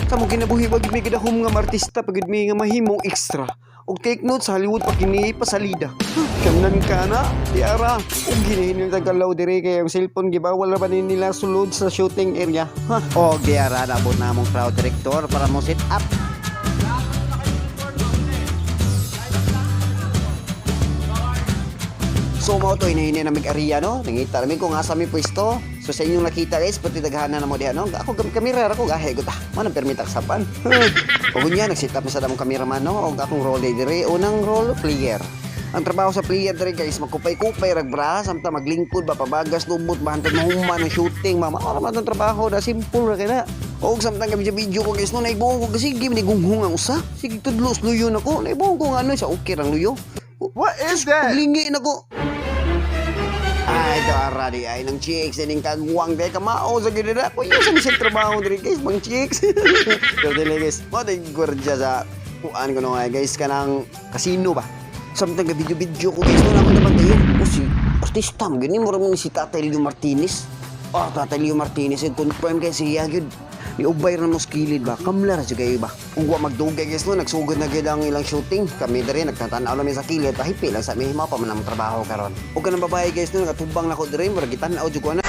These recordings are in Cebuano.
Sa mong kinabuhi, wag may gidahom nga artista pagid may nga mahimong extra. Og take note, sa Hollywood pa kini pasalida. Kanan ka na, tiara. Og ginihinil tagalaw dire kay ang cellphone gibawal ra ba ni nila sulod sa shooting area. Ha. Og diara nabot na among crowd director para mo set up. So mao to hinahina na mig area, no. Nangita ra mi kung asa mi pwesto. So sa inyong nakita, guys, pati daghanan na mo diha, no. Ako kamera ra ko gahe gud ah. Man ang permit sapan. Ug unya nag-set up na sa among cameraman, no. Og akong role dire, unang role, player. Ang trabaho sa player dire, guys, magkupay-kupay rag bra samtang maglingkod ba, pabagas lubot ba, hantod mahuman ang shooting ma. Mao ra man ang trabaho da, simple ra kay na. Og samtang kami video ko, guys, no, naibuong ko kasi sige gunghong ang usa. Sige tudlos luyo nako. Naibuong ko nga ano sa okay rang luyo. What is that? Paglingi nako. Ay, dara di ay ng chicks ining kagwang kay kamao sa gid na. Kuya sa misang trabaho diri, guys, bang chicks. Pero dili, guys, mo day gwardiya sa kuan ko no ay, guys, kanang kasino ba. Samtang ga video video ko, guys, no, ako naman tayo. O si artista mo gani mo ra mo ni si Tatay Leo Martinez. Oh, Tatay Leo Martinez, eh, confirm kay siya gyud. Ni ubay ra mo sa kilid ba, kamla ra jud kayo ba. Ug wa magdugay, guys, no, nagsugod na gyud ang ilang shooting. Kami diri nagtatan-aw lang mi sa kilid, pahipi lang sa mi mao pa man ang trabaho karon. Ug kanang babae, guys, no, nakatubang nako diri, murag gitan-aw jud ko ana.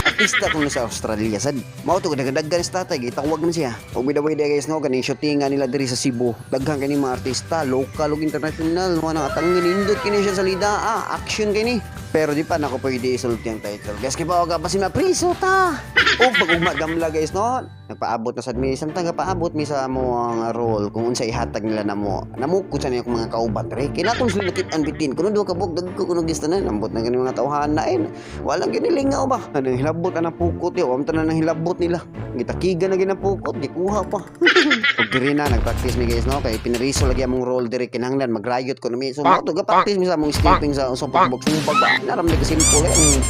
Artista kung sa Australia sad. Mao to kadagdagan sa tatay gitawag man siya. Ug by the way guys, no, kaning shooting nga nila diri sa Cebu. Daghan kini mga artista, local ug international, mo nang atangin nindot kini siya sa lida. Ah, action kini. Pero di pa nako pwede isulti ang title. Guys, kay pa ka basin mapriso ta. O pag ugma gamla, guys, no, nagpaabot na sad mi samtang paabot mi sa mo ang role kung unsa ihatag nila namo. Namukod sa niya akong mga kauban diri. Kinatong sila nakit-an bitin. Kuno duha ka buok dagko kuno gistanan ambot na gani mga tawhana eh. Walang ginilingaw ba. Ano hilabot ang pukot yo, am tanan ang hilabot nila. Gitakigan na ginapukot, gikuha pa. Ug diri na nagpractice mi, guys, no, kay pinariso lagi among role diri, kinahanglan magrayot ko mi. So mao to ga practice mi sa among stepping sa usang pagbog-sumbag ba. Naram ni simple eh.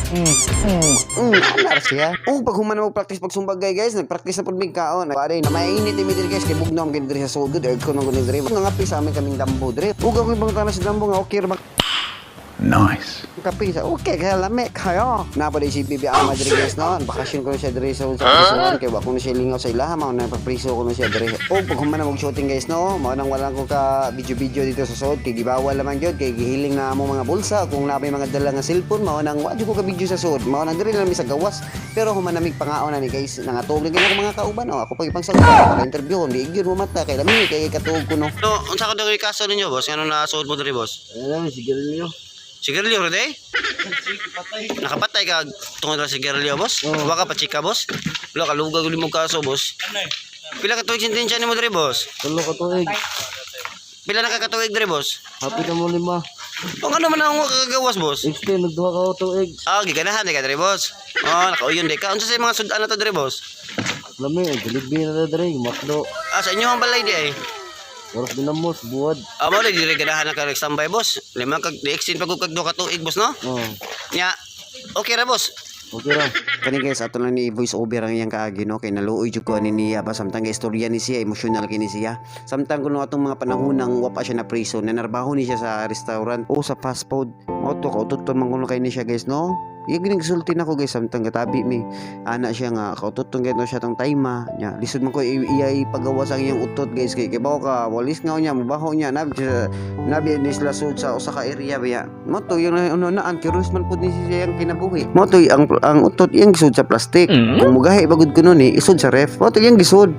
Anar siya. Ug pag human mo practice pagsumbag gay, guys, nagpractice na pud mig kaon. Pare na mainit mi diri, guys, kay bugnaw ang diri sa sugod, aircon ang diri. Nangapi sa amin kaming dambo diri. Ug ako ibang tanan sa dambo nga okay ra ba. Nice. Kape sa okay kaya lami kayo. Napa di si Bibi Ama diri, guys, no. Bakasyon ko na siya diri sa prisuhan kay wa ko na siya lingaw sa ilaha, mao na papriso ko na siya diri. O pag human na mag shooting, guys, no, mao nang wala ko ka video-video dito sa sud kay gibawal naman gyud kay gihiling na amo mga bulsa kung naa may mga dala nga cellphone, mao nang wa jud ko ka video sa sud. Mao nang diri lang mi sa gawas. Pero human na mig pangaon na ni, guys, nangatog na gyud ako mga kauban, oh. Ako pag ipangsagod para interview hindi gyud mo mata kay lami kay katuog ko no. So, unsa ka diri kaso ninyo, boss? Ngano nasuod mo diri, boss? Ano, sigarilyo. Sigarilyo ra day? Nakapatay ka tungod ra sigarilyo, boss? Oo. Wa ka pa chika, boss? Wala ka lugag uli mo kaso, boss. Pila ka tuig sentensya nimo diri, boss? 3 ka tuig. Pila na ka katuig diri, boss? Happy na mo 5. O ngano man ang kagawas, boss? 16, nagduha ka tuig. Ah, giganahan di ka diri, boss. Oh, nakauyon di ka. Unsa sa mga sudan na to diri, boss? Lami, Jollibee na dere, Macdo. Ah, sa inyo ang balay di ay. Oras dinamos, buwad. Ah, mo diri ganahan na ka standby, boss. 5 kag di-extend pa kag 2 ka tuig, boss, no? Oh, Nya, okay ra, boss. Okay ra. Kani, guys, ato lang ni voice over ang iyang kaagi, no, kay naluoy jud ko ani niya ba samtang ga istorya ni siya, emotional kini siya. Samtang kuno atong mga panahon nang wa pa siya na priso, nanarbaho ni siya sa restaurant o sa fast food. Mao to kaututon man kuno kay ni siya, guys, no. Iya gining gisulti nako, guys, samtang gatabi mi. Ana siya nga kaututon kay no siya tong time nya. Lisod man ko iya ipagawas ang iyang utot, guys, kay kibaw ka walis nga niya mabaho niya nabi siya nabi ni sila sud sa usa ka area biya. Mo to yung ano naan curious man pud ni siya iyang kinabuhi. Mo to ang utot iyang gisud sa plastic. Kung mugahi bagud kuno ni isud sa ref. Mo to iyang gisud.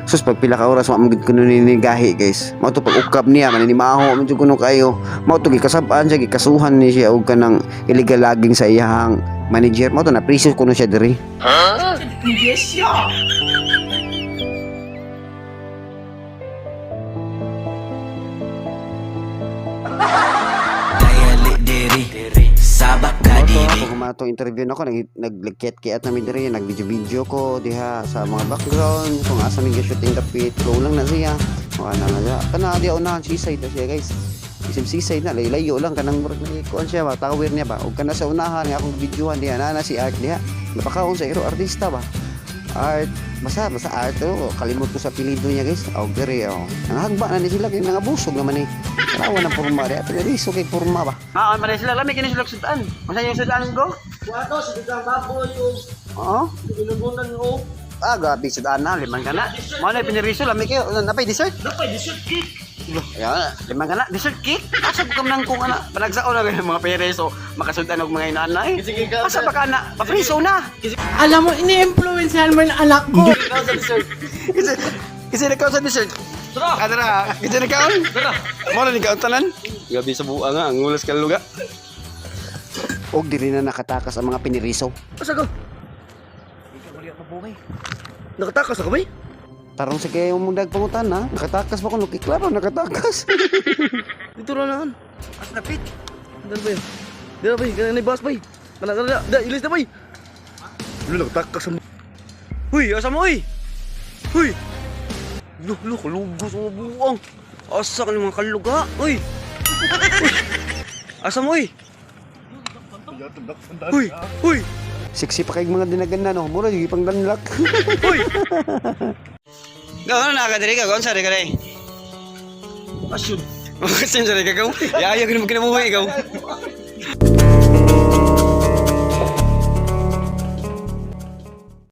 Sus pag pila ka oras wa man gud kuno ni gahi, guys. Mo to pag ukab niya maninimaho man jud kuno kayo. Mo to gikasab-an siya, gikasuhan ni siya og kanang illegal logging sa iyang manager. Mo to na priso kuno siya diri. Dayali diri Sabak ka Oto, diri. pag humato interview nako, nagkiat-kiat namin diri, nag-video-video ko diha sa mga background kung asa mi shooting dapit, flow lang na siya. O ana na siya. Kana diha unahan seaside na siya, guys. Isip seaside na layo lang kanang murag na kuan siya ba, tower niya ba. Ug kana sa unahan nga akong videohan diha na si Art diha. Napakaon sa iro artista ba. Art basta basta art oh, kalimot ko sa apelyido niya, guys. Og diri oh. Nanghagba na ni sila kay nangabusog naman eh. Tarawa ng porma diha, pero riso kay porma ba. Ah, man sila lami kini sila sudan. Unsa yung sudan go? Wato, sa dugang baboy, yung Oo. inugunan o. Ah, grabe sa daan na, limang kana. Mao na piniriso lami kayo. Ano, napay dessert? Napay dessert cake. Ayan, limang kana dessert cake. Asa ko nang kung ana panagsao na ganun mga pereso, makasultan og mga inaanay. Asa pa ka na? Papriso na. Alam mo, ini-influensyahan mo yung anak ko. Kasi kasi nagkaon sa dessert. Tara. Ah, tara. Kasi nagkaon. Tara. Mo na nagkaon tanan. Gabi sa buang nga, ang ulas kaluga. Og diri na nakatakas ang mga piniriso. Asa ka? Nakatakas ako, bay? Tarong sa kayo mong dagpangutan ha. Nakatakas pa ko. Nuki, klaro, nakatakas. Dito na lang. As napit. Dito bay. Dito bay, kanina bus bay. Kana kana, da ilis na bay. Lu nakatakas ang. Huy, asa mo uy? Huy. Lu, lu, kalugo sa mga buang. Asa ka ng mga kaluga, uy. Uy. Asa mo uy? Huy, huy, Sexy pa kayong mga dinaganda no. Mura yung pang danlak. huy. Gaw, ano na ka diri ka? Gaw, sa ka diri? Asyun. Asyun sa ka gaw. Yaya ko naman kinabuhi ikaw.